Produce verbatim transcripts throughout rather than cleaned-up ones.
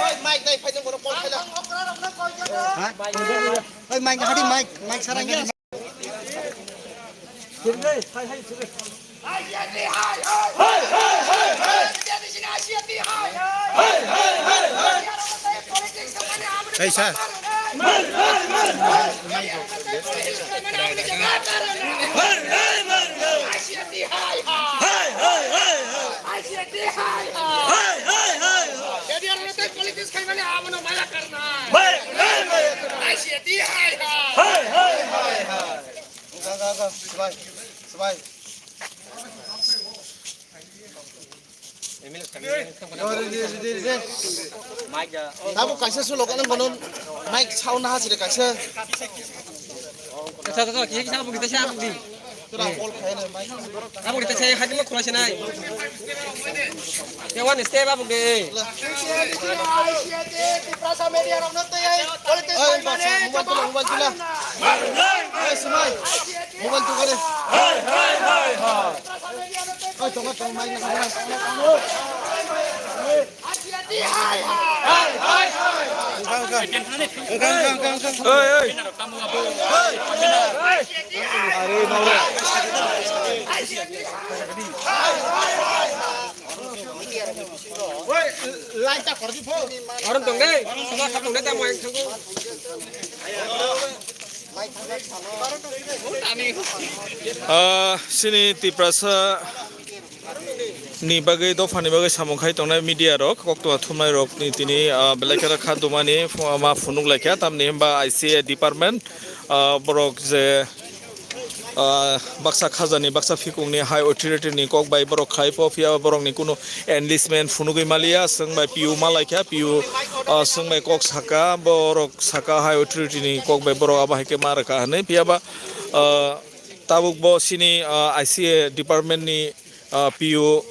Oi, mic nai, phai nang bono call khaila. Ha? Oi, mic, hadi mic, mic sarang ya. Hey, sir. Go, go, go. Smile. Smile. Tabuk kaisa sulok, ano bono mic sound ha sile kaisa. Kaisa, kaisa, kisa, kisa, kisa, kisa, kisa. Tura call khaina mic. Tabuk kita saya hadi mo khulai sinai. Ke one step tabuk de. Tiprasa media rok no tei politics. Oi, mobile tula, mobile tula. Oi, smile. Mobile tu kare. Oi, tonga, tonga, mic na kare. Oi, oi. Oi, line ta kordi pho. Orang tong deh, sama satu deh, tamu yang tunggu. Ah, sini Tiprasa ni bagwi, dopha ni bagwi samung khai tongnai media rok, koktwma thumnai rok ni tini, ah, belai kheno kha dumani phu-, ma phunuk laikha, tamni hwnba I C A department, ah, borok je, ah, baksa khajani, baksa phikung ni high authority ni kok bai borok khai pho, phiya borok ni kunu enlistment phunugwi maliya, swng bai P U ma laikha, P U, ah, swng bai kok saka, borok saka high authority ni kok bai borok abo hai khe ma rwkha hwnwi, phiya ba, ah, tabuk bo sini, ah, I C A department ni, ah, P U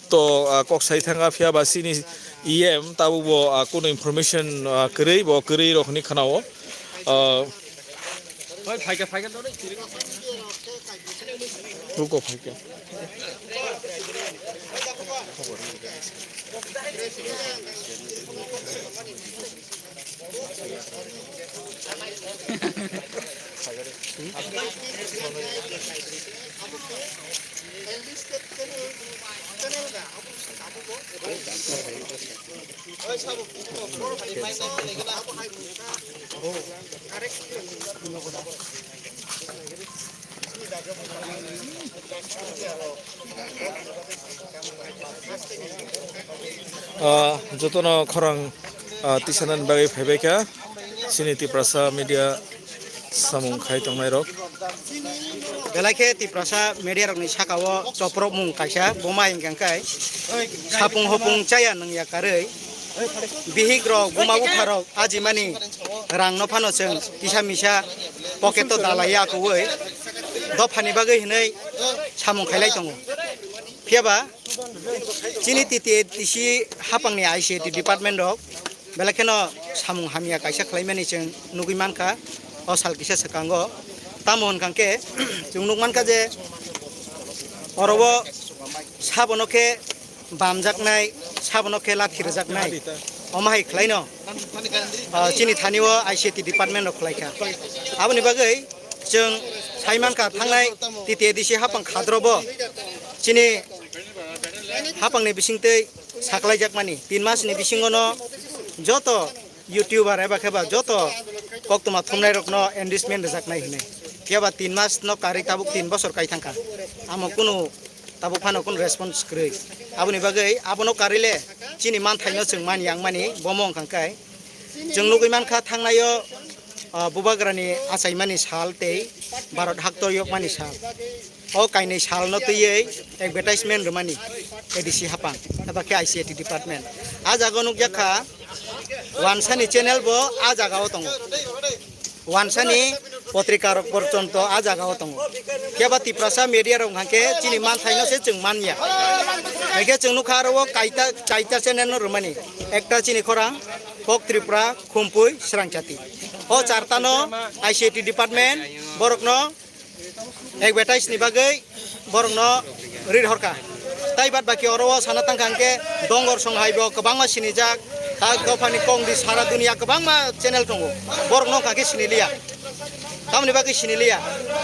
to, ah, kok sai thanga, phiya ba sini E M tabuk bo, ah, kunu information, ah, kwrwi, bo kwrwi rok hwnwi khwnao. Ah, Ruko phaikha. Ah, jotono khorang, ah, tisanani bagwi phaibaikha chini Tiprasa media samung khai tongnairok. Belai khe Tiprasa media rokni saka o chopropmung kaisa, buma hingkha khe sapung hopung chaya nungya karwi bihik rok, buma bupha rok ajimani rang no phano chwng kisa misa pocket o dalai ya kuwi dophani bagwi hinwi samung khailai tongo. Phiya ba chini T T A D C hapang ni I C A T department rok belai kheno samung hamya kaisa khlaimani chwng nugwi mankha, o sal kisa swkango. Tamo hwnkha khe, chwng nuk mankha je, oro o sabono khe bamjaknai, sabono khe lathi rwjaknai, omo hai khlaino, ah, chini thani o I C A T department rok khlaikha. Aboni bagwi chwng sai mankha, thangnai T T A D C hapang khadrobo chini hapangni bisingtwi saklaijakmani tin masni bisingono joto YouTuber eba khe ba joto koktwma thumnairokno inducement rwjaknai hinwi. Phiya ba tin masno karwi tabuk tin bosor kai thangkha. Amo kunu tabuk phano kunu response kwrwi. Aboni bagwi abono karwi le chini manthaino chwng man yang mani bomo wngkha khe. Chwng nugwi mankha thangnaio, ah, bubagrani achaimani sal tei Bharat haktor yokmani sal. O kainwi salno twiwi advertisement rwmani A D C hapang, eba khe I C A T department. A jaga o nukjakha, wansani channel bo a jaga o tongo. Wansani potrika rok porjonto a jaga o tongo. Phiya ba Tiprasa media rok hwnkha khe chini manthaino se chwng manya. Hwnkhe chwng nukha aro o kaita, chaita channel no rwmani. Ekta chini khorang, Kok Tripura, Khumpui, Srangchati. O chartano I C A T department borokno advertise ni bagwi borokno rir horkha. Tai bad baki oro o sana tangkha hwnkhe Dongor Song hai bo kwbangma sinijak, ta dophani kongdi sara dunia kwbangma channel tongo, borokno wngkha khe siniliya. Tamoni bagwi siniliya.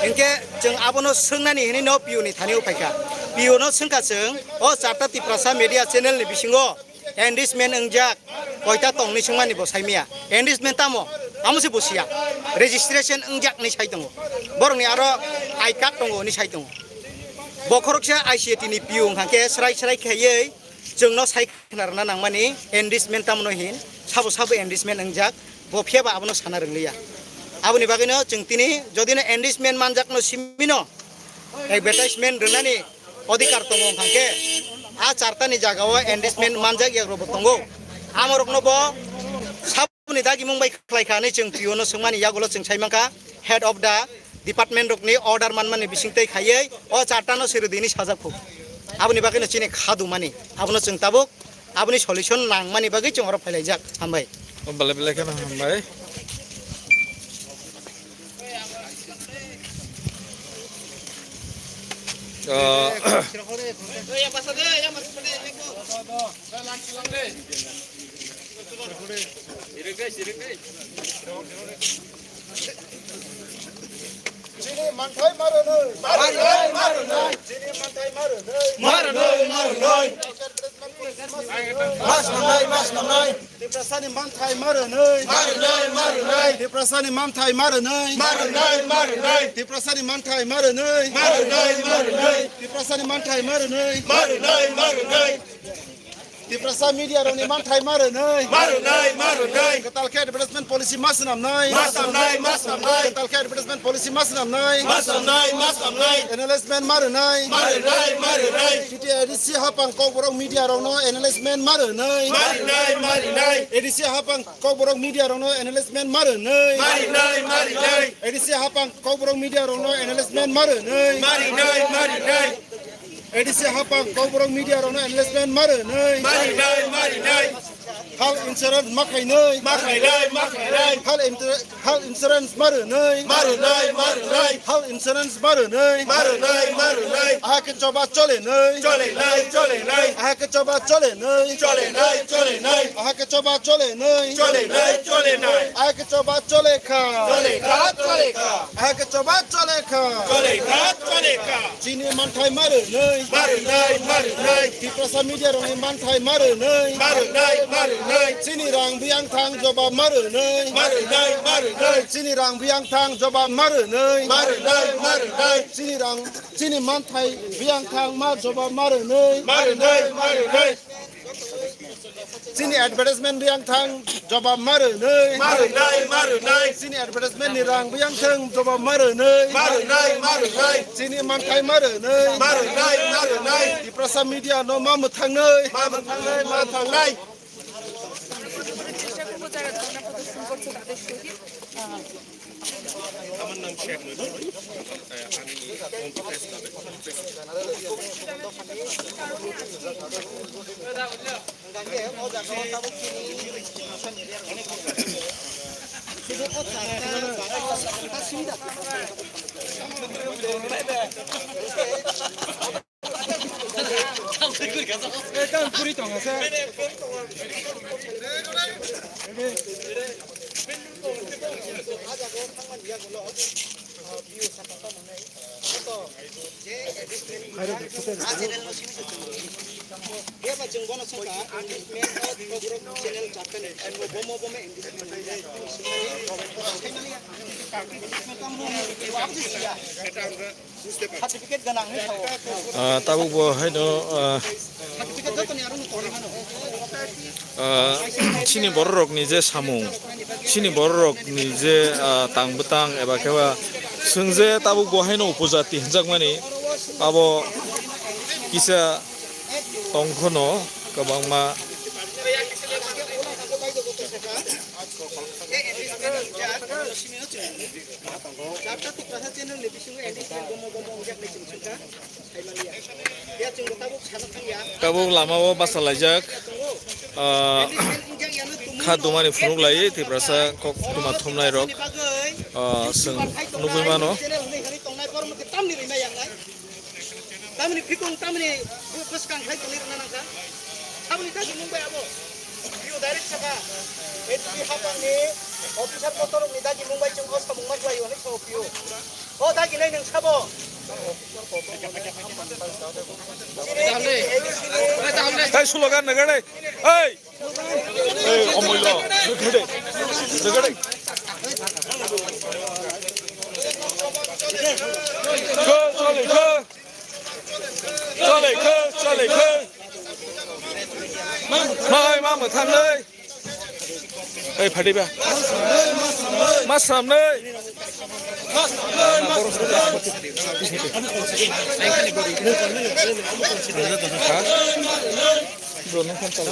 Hinkhe chwng abono swngnani hinwi no P O ni thani o phaikha. P O no swngkha chwng, o charta Tiprasa media channel ni bisingo endorsement wngjak koita tongni swngmani bo saimaya. Endorsement tamo? Amo se bo siya. Registration wngjak ni sai tongo. Borokni aro I card tongo ni sai tongo. Bo khoroksa I C A T ni P O wngkha khe srai srai khaiwi chwngno sai khna rwna nangmani endorsement tamno hin sabo sabo endorsement wngjak bo phiya ba abono sana rwngliya. Aboni bagwino chwng tini jodino endorsement manjakno simino advertisement rwnani odhikar tongo wngkha khe a chartani jagao endorsement manjak yagrokbo tongo. Amorokno bo saboni dagimung bai khlai kha hinwi chwng P O no swngmani yagulo chwng sai mankha head of the department rokni order manmani bising tei khaiwi o chartano siri dini sajak khu. Aboni bagwino chini kha dumani abono chwng tabuk aboni solution nangmani bagwi chwng oro phailaijak. Hambai. O belai belai kheno hambai. Ah. Chini manthai ma rwnwi. Ma rwnai, ma rwnai. Chini manthai ma rwnwi. Ma rwnai, ma rwnai. Mas manai, mas manai. Tiprasani manthai ma rwnwi. Ma rwnai, ma rwnai. Tiprasani manthai ma rwnwi. Ma rwnai, ma rwnai. Tiprasani manthai ma rwnwi. Ma rwnai, ma rwnai. Tiprasani manthai ma rwnwi. Ma rwnai, ma rwnai. Tiprasa media rokni manthai ma rwnwi. Ma rwnai, ma rwnai. Kwtal khe advertisement policy ma swnamnai. Ma swnamnai, ma swnamnai. Kwtal khe advertisement policy ma swnamnai. Ma swnamnai, ma swnamnai. Acknowledgement ma rwnai. Ma rwnai, ma rwnai. T T A D C hapang kokborok media rokno acknowledgement ma rwnai. Ma rwnai, ma rwnai. A D C hapang kokborok media rokno acknowledgement ma rwnai. Ma rwnai, ma rwnai. A D C hapang kokborok media rokno acknowledgement ma rwnai. Ma rwnai, ma rwnai. A D C hapang kokborok media rokno acknowledgement ma rwnai. Ma rwnai, ma rwnai. Health insurance ma khainai. Ma khainai, ma khainai. Health inter-, health insurance ma rwnai. Ma rwnai, ma rwnai. Health insurance ma rwnai. Ma rwnai, ma rwnai. Aha khe choba cholenai. Cholenai, cholenai. Aha khe choba cholenai. Cholenai, cholenai. Aha khe choba cholenai. Cholenai, cholenai. Aha khe choba chole kha. Chole kha, chole kha. Aha khe choba chole kha. Chole kha, chole kha. Chini manthai ma rwnai. Ma rwnai, ma rwnai. Tiprasa media rokni manthai ma rwnai. Ma rwnai, ma rwnai. Chini rang biyang thang jobab ma rwnai. Ma rwnai, ma rwnai. Chini rang biyang thang jobab ma rwnai. Ma rwnai, ma rwnai. Chini rang, chini manthai biyang thang ma jobab ma rwnai. Ma rwnai, ma rwnai. Chini advertisement biyang thang jobab ma rwnai. Ma rwnai, ma rwnai. Chini advertisement ni rang biyang thang jobab ma rwnai. Ma rwnai, ma rwnai. Chini manthai ma rwnai. Ma rwnai, ma rwnai. Tiprasa media no ma mwthangnai. Ma mwthangnai, ma thangnai. Ah, tabuk bo haino, ah, ah, chini bororokni je samung, chini bororokni je, ah, tang bwtang eba khe ba chwng je tabuk bo haino upojati hinjakmani, abo kisa tong kheno kwbangma. Tabuk lama o basa laijak, ah, kha dumani phunuk lai Tiprasa kok tuma thumnai rok, ah, chwng nugui mano. Tamni Hitung tamni bu-, bwskang khai tongwi rwna nangkha. Aboni dagi mung bai abo. Bio direct saka. H P hapangni officer kotorokni dagi mung bai chwng o samung ma khlai hwnwi sao pio. O dagi nai nwng sabo. Chini A D C ni Hey, slogan nagare. Hey! Hey, omoilo. Nagare. Nagare. Go, Charlie, go. Chale khe, chale khe. Mai ma mwthang nei. Ei, phadi ba. Ma sram nei. Ha? Bro, nung phone chalo.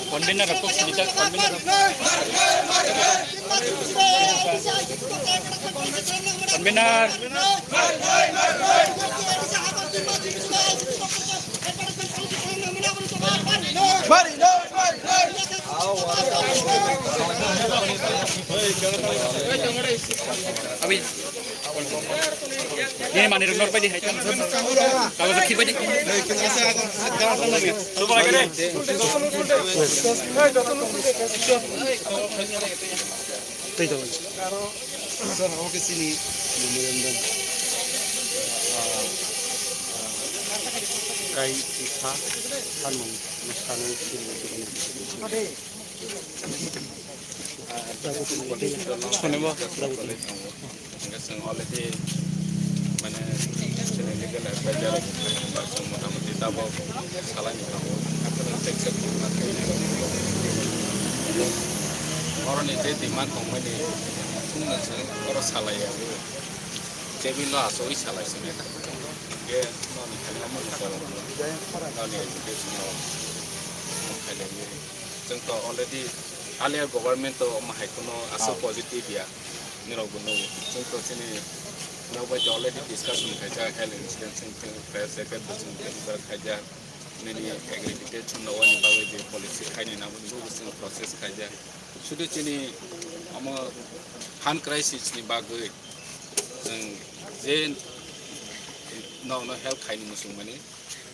Convener rok kok sini tak, convener rok. Convener. Abi. Ini mani rok nor pai di hai. Kago sa khi pai di. Tei tong. Sir, oke sini memorandum. Ah, ah, kai isa kan mung meskano sini. Sonimo. Hingke chwng already, mane, chini legal advisor, chwng motamoti tabok salai ni tongo. Hakhe chwng accept khaima khainai. Oroni je demand tongmani, chwngno chwng oro salai ya. Table o achugwi salai sini. Hingke noni khainai omo ni karon, noni education o omo khainai. Chwng to already earlier government to omo hai kheno aswk positive ya. Nirok bo nugo. Chwng to chini nok bai to already discussion khaijak, health insurance wngthung, fire sector bo chwng deliver khaijak. Nini agriculture chwng no wani bagwi je policy khainai nabo nugo chwng process khaijak. Sudu chini omo fund crisis ni bagwi chwng je nok no help khaini muchung mani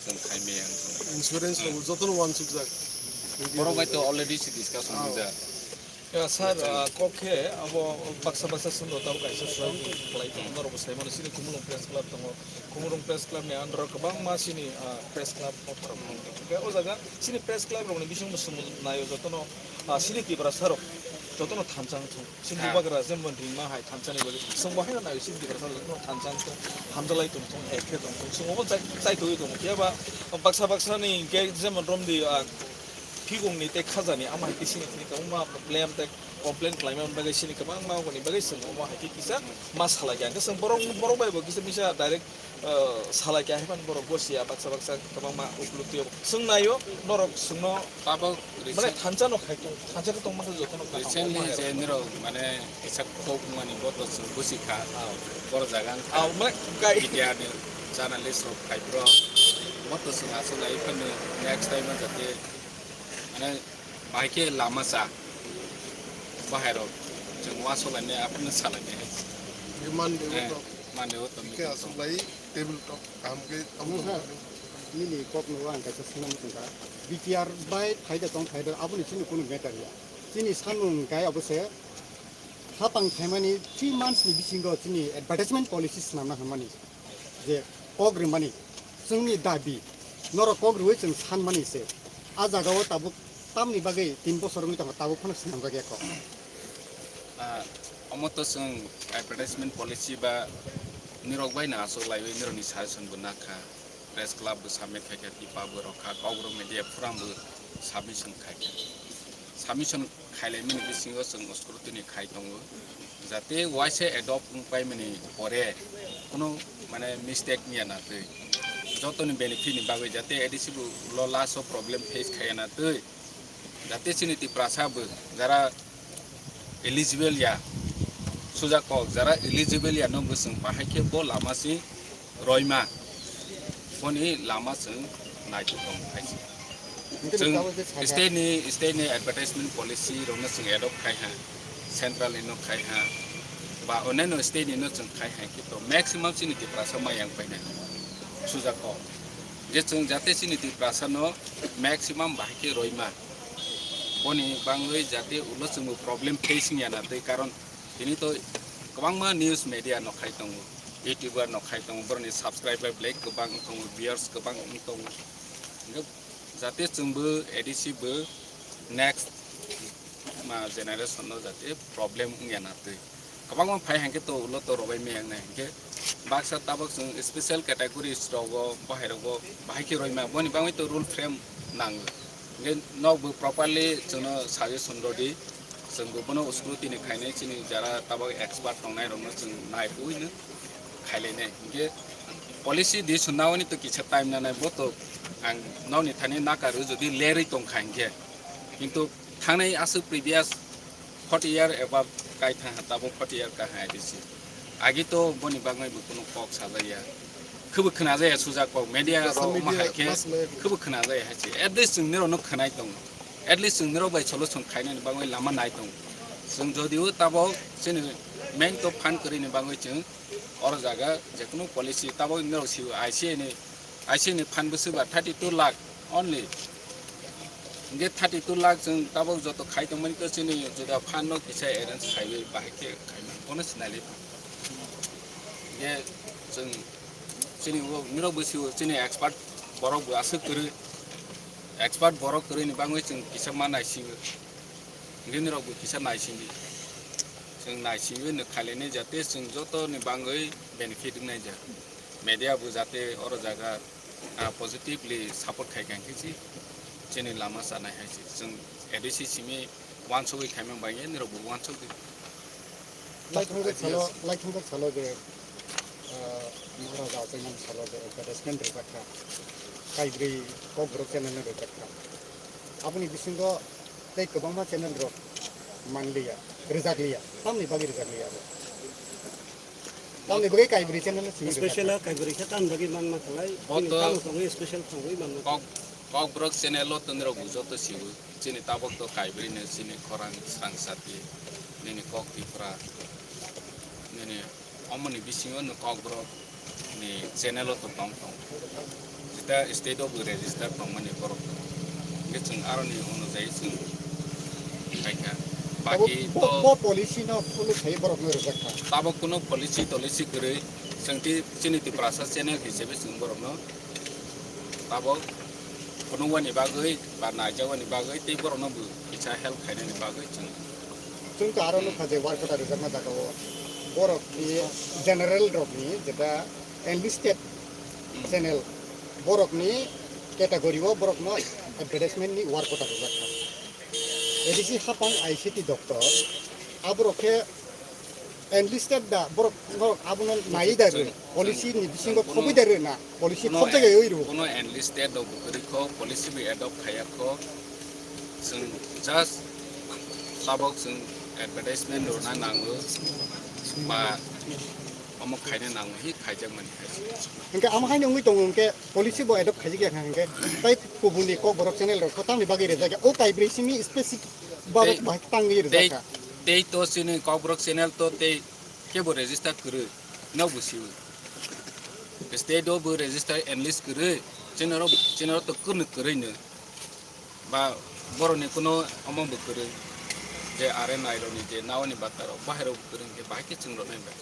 chwng khai maya wng thung. Insurance rok jotono wansukjak. Borok bai to already se discussion rijak. Ya, sir, ah, kok khe abo baksa baksa swngo tamo kaisa swngo khlai tongo. Norok bo sai mano, chini Khumulwng Press Club tongo. Khumulwng Press Club ni under o kwbangma chini, ah, press club o borok tongo. Hwnkhe o jaga chini press club rokni bisingo bo chwng naio jotono, ah, chini Tiprasa rok jotono thansa wng thung. Chini bubagra jemon ringma hai thansa ni bagwi chwng bo haino naio chini Tiprasa rok jotono thansa wng thung, hamjalai tong thung, hai khe tong thung. Chwng obo chai, chai tongwi tongo. Phiya ba baksa baksa ni hwnkhe jemon romdi, ah, Phigongni tei khajani ama hai khe sini thini kwbangma blame tei complain khlaima bagwi sini kwbangma wngmani bagwi chwng omo hai khe kisa ma salai kha. Hwnkhe chwng borok, borok bai bo kisa misa direct, ah, salai kha, hai phano borok gosiya baksa baksa kwbangma upluktwi o. Chwng naio norok chwngno tabok mane recent thansa no khai tong, thansa khe tongma khe jotono kaham recently wngma hai je rok. Nirok mane kisa kok wngmani bo to chwng busi kha. Ah. Boro jaga wngkha. Ah, mane kai B T R ni journalist rok khai bro. Bo to chwng aswk lai phano next time o jate Mane, bahai khe lama cha. Bahai rok, chwng uansuk lainai, aphano sa lainai. Mande o Eh, to. Mande o to Khe meeting aswk tong. Lai table talk kaham khe tamo. Nini kok no ang kaisa swnam tongkha. B T R bai phaida tong phaida aboni chini kunu matter ya. Chini sanmung kai abo se hapang thaimani three months ni bisingo chini advertisement policy swnamna hwnmani. Je kok rimani chwngni dabi, norok kok riwi chwng sanmani se. A jagao tabuk tamni bagwi tin bosor wngwi tongo, tabuk phano swnamjak ya kok. Ah, omo to chwng advertisement policy ba nirok bai no aswk laiwi nirokni suggestion bo nakha. Press club bo submit khaikha, tipa bo rokha, kok rok media forum bo submission khaikha. Submission khailaimani bisingo chwng scrutiny khai tongo, jate uaisa adopt wngpaimani pore kuno mane mistake wngya na twi, jotoni benefit ni bagwi jate A D C bo ulo last o problem face khaiya na twi, jate chini Tiprasa bo jara eligible ya, Suja kok, jara eligible ya no bwswng bahai khe bo lama si roima, boni lama chwng naitu tong hai se. Chwng state ni, state ni advertisement policy rokno chwng adopt khai ha, central ni no khai ha, ba oneno state ni no chwng khai ha, khe to maximum chini Tiprasa ma yang painai suja kok. Je chwng jate chini Tiprasa no maximum bahai khe roima, boni bangwi jate ulo chwngbo problem facing ya na twi, karon tini to kwbangma news media no khai tongo, youtuber no khai tongo, boroni subscriber belai kwbang tongo, viewers kwbang tongo. Hingke jate chwngbo A D C bo next ma generation no jate problem wngya na twi. Kwbangma phai hingke to ulo to robai maya wngnai hingke baksa tabok chwng special categories rogo bahai rogo bahai khe roima boni bangwi to rule frame nango. Hingke nokbo properly chwngno suggestion rodi, chwngbo bono scrutiny khainai chini jara tabok expert tongnai rokno chwng naipuino khailainai. Hingke policy di sunnaoni to kisa time nanai bo to ang nokni thani nakaru jodi lerwi tongkha hingke. Kintu thangnai aswk previous forty year above kai thang ha, tabok forty year ka hai bisi. Agi to boni bagwi bo kuno kok sajaya. Khubu khna jaya suja kok media Social ro ma media, hai khe mass media. Khubu khna jaya hai se. At least chwng nirok no khwnai tongo. At least chwng nirok bai solution khainani bagwi lama nai tongo. Chwng jodi o tabok chini main to phan kwrwi ni bagwi chwng oro jaga jekunu policy tabok nirok sibo I C A ni I C ni phan bwswk ba thirty two lakh only. Hingke thirty two lakh chwng tabok joto khai tongmani khe chini juda phan no kisa arrange khaiwi bahai khe khaimani bono sinai lai. Hingke chwng chini o nirok bwsio chini expert borok bo aswk kwrwi, expert borok kwrwi ni bangwi chwng kisa ma naisingo. Hingke nirok bo kisa naisingo. Chwng naisingo no khailainai jate chwng joto ni bangwi benefit wngnai ja. Media bo jate oro jaga ah, positively support khai kha hingke si chini lama chanai hai se. Chwng A D C simi wansugwi khaimang bai nirok bo wansugwi. Laithangkhe salo, laithangkhe salo je, ah, Maharaja achaimani salo je advertisement rijak kha, kaibrwi Kokborok channel no rijak kha. Aboni bisingo tei kwbangma channel rok manliya, rijakliya. Tamni bagwi rijakliya abo? Tamni bagwi kaibrwi channel no simi Special rijak kha. Kaibrwi khe tamni bagwi manma khalai. Bo chini to tamo tongwi special thangwi manma kok, khalai. Kokborok channel o twnwi rok bo joto siwo. Chini tabok to kaibrwi no chini khorang srang sati, nini kok Tipra, nini omoni bisingo no Kokborok ni channel o to tong tong. Jeta state o bo register tongmani borok tong. Hingke chwng aroni onojai chwng khaikha. Abo Baki bo, to bo policy no follow khai borok no rijak kha. Tabok kuno policy tolicy kwrwi chwng ti chini Tiprasa channel hisabe chwng borok no tabok phunukmani bagwi ba naijakmani bagwi tei borokno bo kisa help khainani bagwi chwng. Chwng to aro nukha je work order rijakma jaga o borok ni general rok ni jeta enlisted channel borok ni category o borok no advertisement ni work order rijak kha. A D C hapang I C T doctor aborok khe enlisted da borok, borok abono nai da rw, policy ni bisingo khobwi da rw na, policy khobjagaiwi rw. Kono enlisted rok bo kwrwi kho, policy bo adopt khaiya kho. Chwng just tabok chwng advertisement rwna nango ba omo khaina nango hi khaijakmani hai. Hingke amo haino wngwi tongo hingke policy bo adopt khaijak ya hingke tai kubuni Kokborok channel rok tamni bagwi rijak ya o kaibrwi simi specific borok tei, bahai tangwi tei, rijak kha. Tei to chini Kokborok channel to tei kebo register kwrwi, no bo sio. State o bo register enlist kwrwi, chini oro, chini oro to kwrwi kwrwi no. Ba borokni kuno omo bo kwrwi, je are nairokni je naoni bata rok, bahai rok bo kwrwi hwnkhe bahai khe chwng rok nai bai.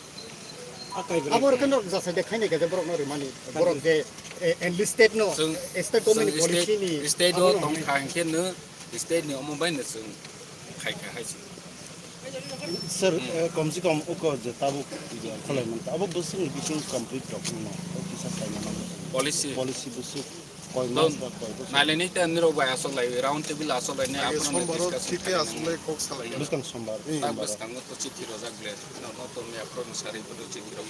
Abo rok khe norok jasai de khainai khe je borok no rimani, borok je, eh, enlisted no, chwng, state government ni policy ni state o tong kha hwnkhe no, state ni omo bai no chwng khai kha hai se. Sir, eh, kom se kom uko je tabuk khwlai man ta, abo bwswk ni bising complete rok no, o kisa sai na man. Policy. Policy bwswk. Koi mas ba koi bosor. Nailai nai ta nirok bai asok lai, round table asok lai nai, age aphano sombar o discussion thik khe khainai. Asok lai kok salai. Bwskang sombar. Hmm. Tak sombar. Bwskango to chithi rojak ble. No, no to me aphano sari bodo chithi rok.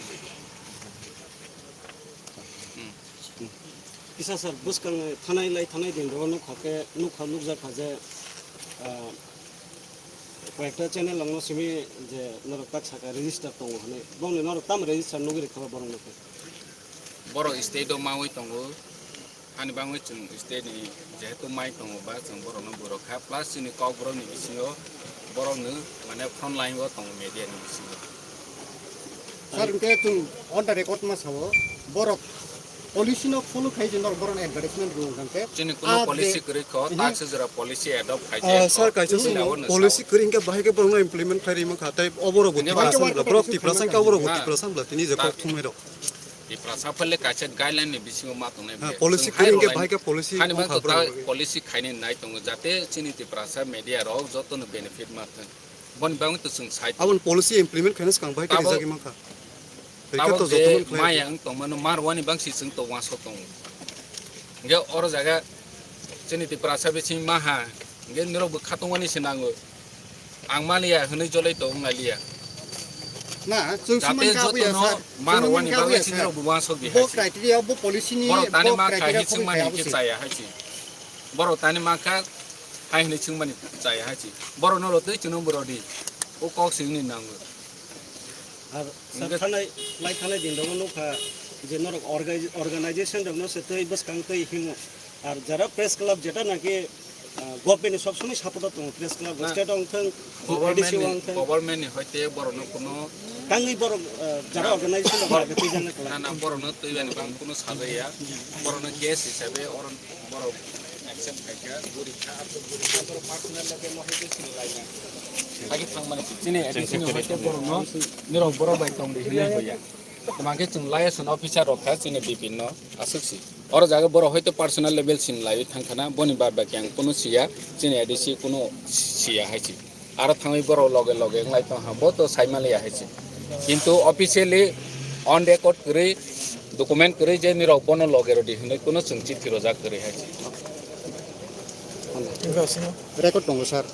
Hmm. Kisa sir, bwskang thanai lai thanai din ro nukha khe, nukha nukjak kha je, ah, Ekta channel ang no simi je norok tak saka register tongo hwnwi. Bongni norok tam register nugwi rikha borok no khe. Borok state o mawi tongo. Ani bangwi chwng state ni jehetu mai tongo ba chwng borok no bwrok kha. Plus chini kok borok ni bisingo borok no mane front line o tongo media ni bisingo. Sir, hwnkhe chwng on the record ma sao, borok policy no follow khai je norok borok no advertisement rwng hwnkhe. Chini kuno policy kwrwi kho, tak se jora policy adopt khai je. Sir, kaisa policy kwrwi hwnkhe bahai khe borok no implement khai rima kha, tai oborok bo Tiprasa wngkha, borok Tiprasa wngkha, oborok bo Tiprasa wngkha, tini je kok thumai rok. Tiprasa phale kaisa guideline ni bisingo ma tongnai. Policy kwrwi hwnkhe bahai khe policy. Policy khaini nai tongo, jate chini Tiprasa media rok joto no benefit ma thwng. Boni bagwi to chwng sai. Aboni policy implement khaina swkang bai khe rijagwi mankha. Tabok je maya wng tongmano marwani bangsi chwng to wansok tongo. Hwnkhe oro jaga chini Tiprasa bising maha, hwnkhe nirok bo khatungmani se nango. Ang maliya hwnwi jolai to wng lailiya. Na, chwng sumani ka abuya sir. Marwani bagwi chini rok bo wansok di. Bo criteria, bo policy ni, borok tani ma khai hi chwng mani khe chaya hai chi. Borok tani ma kha hai hwnwi chwng mani chaya hai chi. Borok no rotwi chwng no borok di. O kok sing ni nango. Ar sir, thanai, lai thanai din rogo nukha je norok orga-, organization rok no se tei bwskang tei hingo. Ar jara press club jeta naki, ah, government ni sob somoi support o tongo, press club state ong thang, A D C ong thang. Government ni hoite borok no kuno tangwi borok, ah, jara organization rok twi jana kala. Na, na, borok no twi bani bang kuno sajaya. Borok no guest hisabe oro borok accept khaikha, guri kha, abo guri kha, borok personal loge mo hai sini laina. Agi thang mani chini A D C ni hoite borok no nirok borok bai tong di hinwi hoya. Tamo khe chwng liaison officer rok kha chini bipin no aswk si. Oro jaga borok hoito personal level sin laiwi thang khana, boni bad baki ang kunu siya, chini A D C kunu siya hai si. Aro thangwi borok loge loge wnglai tong ha, bo to sai maliya hai si. Kintu officially on record kwrwi, document kwrwi je nirok bono loge rodi hinwi kunu chwng chithi rojak kwrwi hai si. Record tongo sir.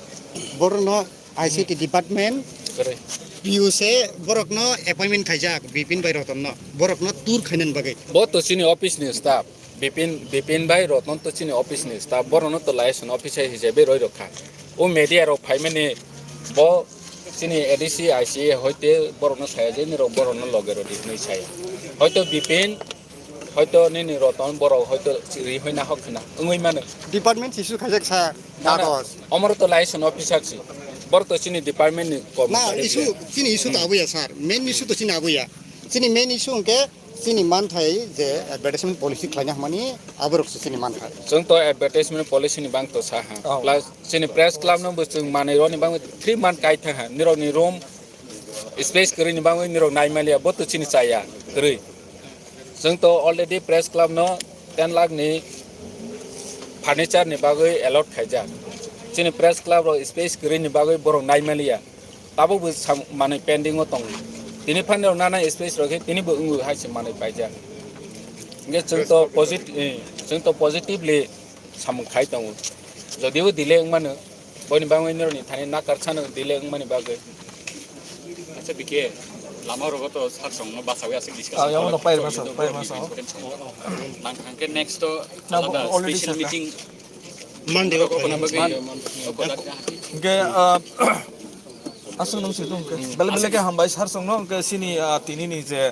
Borok no I C T department, P U se borok no appointment khaijak, Bipin bai Roton no, borok no tour khainani bagwi. Bo to chini office ni staff, Bipin, Bipin bai Roton to chini office ni staff, borok no to liaison officer hisabe roi rok kha. O media rok phaimani bo chini A D C, I C A hoite borok no saya je nirok borok no loge rodi hinwi saya. Hoito Bipin, hoito nini Roton borok hoito ri hoi na hok khna wngwi mano. Department issue khaijak sa. Na, na. Kagoj. Omoro to liaison officer si. Bor to chini department ni kom. Na, issue, chini issue to abuya sir. Main issue to chini abuya. Chini main issue hwnkhe chini manthai je advertisement policy khlaina hwnmani aborok se chini manthai. Chwng to advertisement policy ni bang to sa ha. Oh. Plus chini press club no bo chwng manwi roni bang three month kai thang ha. Nirok ni room space kwrwi ni bagwi nirok nai maliya, bo to chini chaya kwrwi. Chwng to already press club no ten lakh ni furniture ni bagwi allot khaijak. Chini press club rok space kwrwi ni bagwi borok nai maliya. Tabuk bo sam-, manwi pending o tongo. Tini phani rok nana space rok khe tini bo wngwi hai se manwi paijak. Hwnkhe chwng to posit-, eh, chwng to positively samung khai tongo. Jodio delay wngmano, Boni bagwi norokni thani nakar sano delay wngmani bagwi. Acha, B K, lama rogo to sir songno basawi aswk discussion. Ah, yang udah pair masa, pair masa. Nang thangkhe next to na, alada already special sir meeting. Monday ko kona bagwi. Hingke, ah, aswk nung situ hingke. Bele bele ke hambai sir songno hingke sini, ah, tini ni je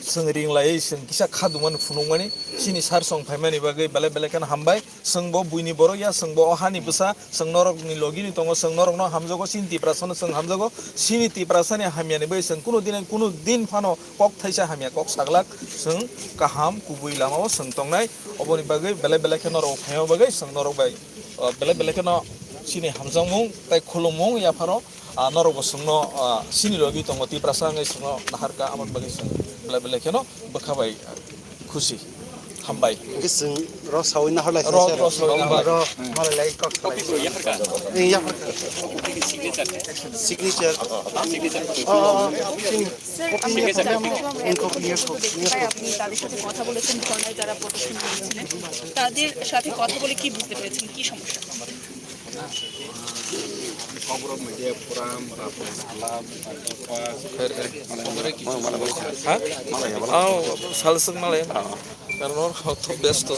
Chwng ring laiwi chwng kisa kha dumani phunukmani, chini sir song phaimani bagwi belai belai kheno hambai. Chwng bo buini borok ya, chwng bo o hani bwsa, chwng norokni logi ni tongo, chwng norokno hamjago, chini Tiprasano chwng hamjago. Chini Tiprasani hamyani bagwi chwng kunu din, kunu din phano kok thaisa hamya kok saglak, chwng kaham kubui lamao chwng tongnai. Oboni bagwi belai belai khe norok phaima bagwi chwng norok bai, o, belai belai kheno chini hamjakmung tei khulumung yaphano. Ah, norok bo chwngno, ah, sini logi tongo, Tiprasa wngwi chwngno naharkha, aboni bagwi chwng belai belai kheno bwkha bai, ah, khusi. Hambai. Hwnkhe chwng ro sawi naharlai ro, ro sawi naharlai. Ro malai lai kok salai. Eng, yapharkha. Signature. Oh, oh, oh. Chini copy niya kho. Eng copy niya kho. Niya kho. আপনি তাদের সাথে কথা বলেছেন, ধর্নায় যারা প্রদর্শন করেছিলেন, তাদের সাথে কথা বলে কি বুঝতে পেরেছেন, কি সমস্যা? Kokborok media forum, Raffles Club, Octopus, ha? Oh, salswk malai. Karon oro to besto.